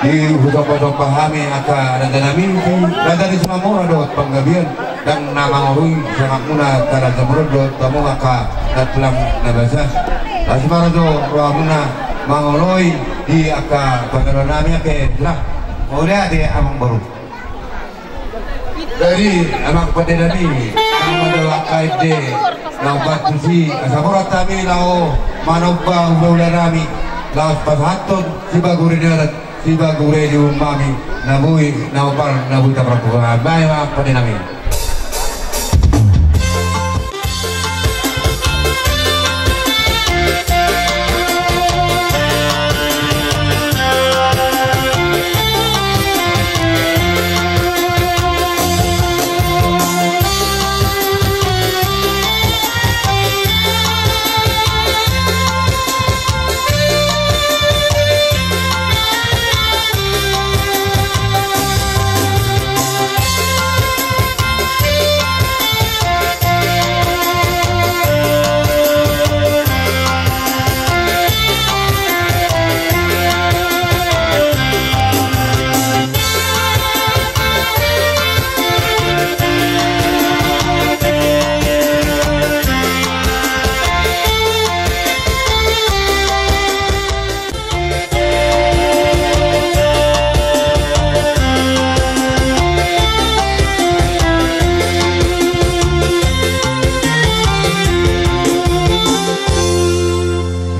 di hutompatompa hami angka raja nami, raja ni Simamora dohot Panggabean, ndang na mangorui sangapmuna angka raja muruk dohot hamu angka na tulang na basa. Las ma raja rohamuna mangoloi di angka pangidoan nami, angka tulang. Mauliate amangboru. Jadi amang pande nami, nama do angka ende na umbantu si, asa borat hami laho manomba hulahula nami, laos pasahathon sibagure ni adat, sibagure ni uhum nami, na boi, na hombar, na boi taparpura. Baen ma amang pande nami.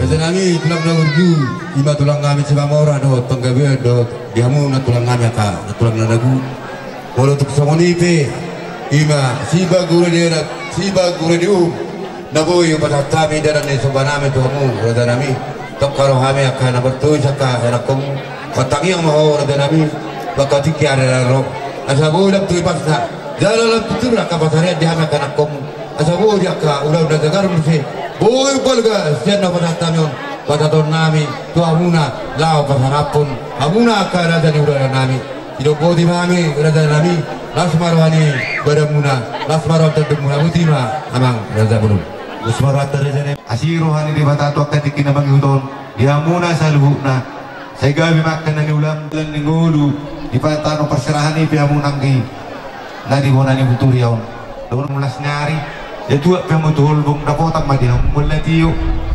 Raja nami, tulang na burju, i ma tulang nami Simamora dohot Panggabean dohot di hamu na tulang nami angka na tulang na nabu. Molo tung songon i pe, i ma sibagure ni adat, sibagure ni uhum, na boi hupasahat hami dalan ni somba nami tu hamu raja nami. Tongka rohami angka na martua, angka anakkonmu. Martangiang ma ho raja nami, angka tingki ari na ro, asa boi lam tu ipasna jala lam tu tura angka pasarean di hami angka anakkonmu. Asa boi di angka ulaon na jagar muse boi balga sian na pasahat nami on, pasahaton nami tu hamuna laho pasanaphon hamuna angka raja ni hulahula nami. Didok boti ma hami raja nami, las ma roha ni badanmuna, las ma roha ni tondimuna, boti ma amang raja bolon. Las ma roha ni raja nami. Asi roha ni Debata tu angka tingki na mangihut on di hamuna saluhutna. Sai gabe ma angka na niulam, dalan ni ngolu, di patano parserahan i pe hamuna anggi na di bona ni buturi on. Dohon las ni ari, ia tuat pe hamu tu holbung, dapotan ma di hamu bola tio,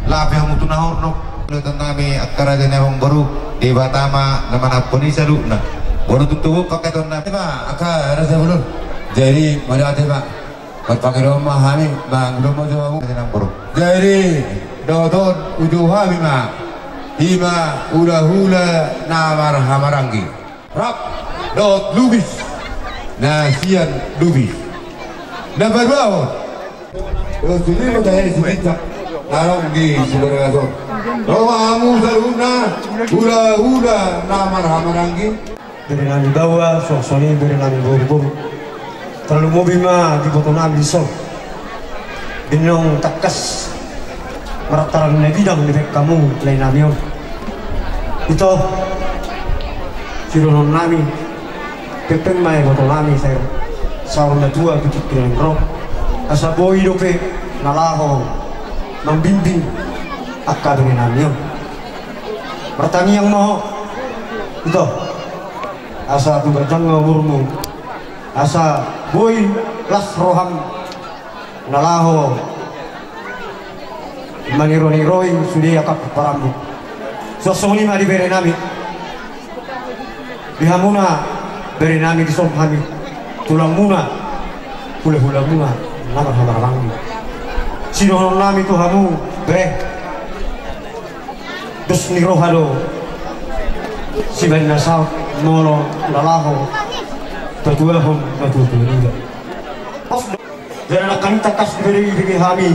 laho pe hamu tu na hornop. Dohot nami angka raja ni amangboru, Debata ma na manampunami saluhutna. Boru tutu paketon nami ma angka raja bolon. Jadi mauliate ma. Marpangidoan ma hami, mangido ma jo hamu. Jadi dohot on uju hami ma, ima hulahula na marhahamaranggi. Rap dohot Lubis na sian Lubis. Na paduahon. Dohot sude ma tahe si Pincak na ro di Sibaragason. Ro ma hamu saluhutna hulahula na marhahamaranggi. Bere nami baoa, suang songon i bere nami boruboru. Tarlumobi ma di iboto nami dison. Binong tangkas martaran na bidang dibahen hamu lae nami on. Ito, sidohonon nami, pengpeng ma iboto nami saur, saur matua tu tingki na naeng ro. Asa boi dope na laho mambimbing angka bere nami on. Martangiang ma ho. Ito. Asa tung ganjang ma umurmu, asa boi las roham na laho maniroi-niroi sude angka pomparanmu. Suang songon i ma di bere nami, di hamuna bere nami dison hami tulangmuna, hulahulamuna na marhahamaranggi. Sidohonon nami tu hamu bere, dos ni roha do sibahen na saut molo na laho patuahon natuatua niba. Pos do. Jala nangkaning tangkas dibege hami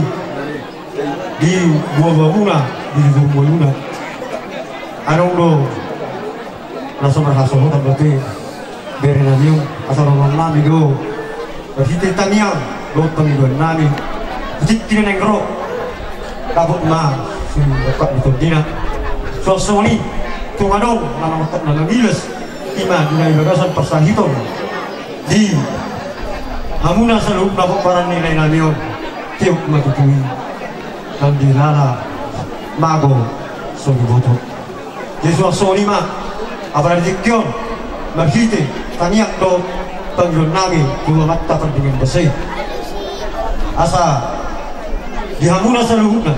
di buabuamuna, di buabuamuna. Adong do na so marhasohotan dope bere nami on, asa dohonon nami do marhite tangiang dohot pangidoan nami, tu tingki na naeng ro dapot ma sian dongkak ni tondina. Suang songon i tung adong na mangilas, ima di na di bagasan parsahiton di hamuna saluhutna pomparan ni lae nami on. Tiop ma tutu i nang di lala mago songon i boto. Jadi suang songon i ma, apala di tingki on marhite tangiang dohot pangidoan nami tu Amanta Pardenggan Basa i, asa di hamuna saluhutna,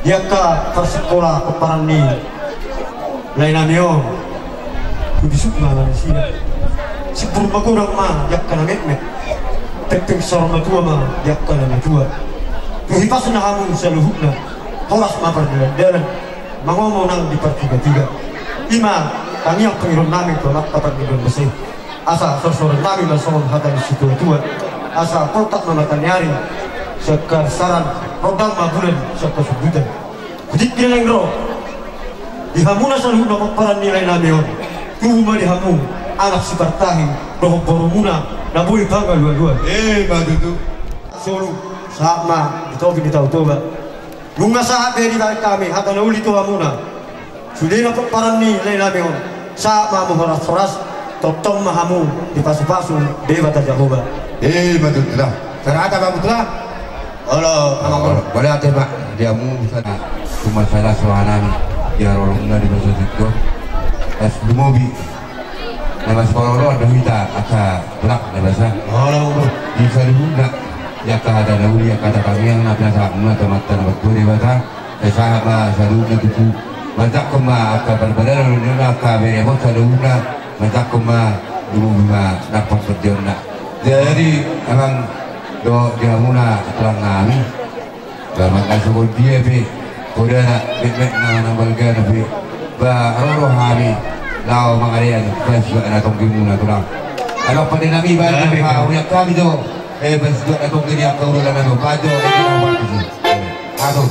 di angka parsikola pomparan ni lae nami on, tu bisuk ma manisia, simbur magodang ma di angka na metmet, pengpeng saur matua ma di angka na matua. Tu hipasna hamu saluhutna, horas ma pardalandalan, mangomo nang di partigatiga. Ima tangiang pangidoan nami tu Amanta Pardenggan Basa i. Asa sorsoran nami ma songon hata ni situatua, asa poltak ma mata ni ari sian hasaran, rondang ma bulan sian hasundutan. Tu tingki na naeng ro, di hamuna saluhutna pomparan ni lae nami on, tubu ma di hamu anak sipartahi dohot borumuna na boi pangalualuan. Ima tutu. Solu, sahat ma di Topi ni Tao Toba. Nunga sahat be dibahen hami hata na uli tu hamuna, sudena pomparan ni lae nami on. Sahat ma hamu horashoras, tongtong ma hamu dipasupasu Debata Jahowa. Ima tutu da. Sada hata ma hamu tulang. Olo, amang olo. Mauliate ma di hamu sada. Tung mansai las roha nami di haroromuna di bagasan tingki on. Las lumobi na masihol-holongan do hita angka tulang na basa. Olo, amang olo. Di saluhutna, di angka hata na uli, angka hata tangiang na pinasahatmuna tu Amanta na martua Debata. Sai sahat ma saluhutna tutu, manjangkon ma angka parbadalan, angka beremon saluhutna, manjangkon ma, lumobi ma nang partondionna. Jadi amang dohot di hamuna tulang nami, ba manang songon dia pe podana, metmet na manang balgana pe, ba ro do hami laho mangadean basuak na tonggimuna tulang. Adong pande nami ba, huriang hami do, eh, basuak na tonggi ni angka ulaon nami on, ba jo, eh, kita. Atur.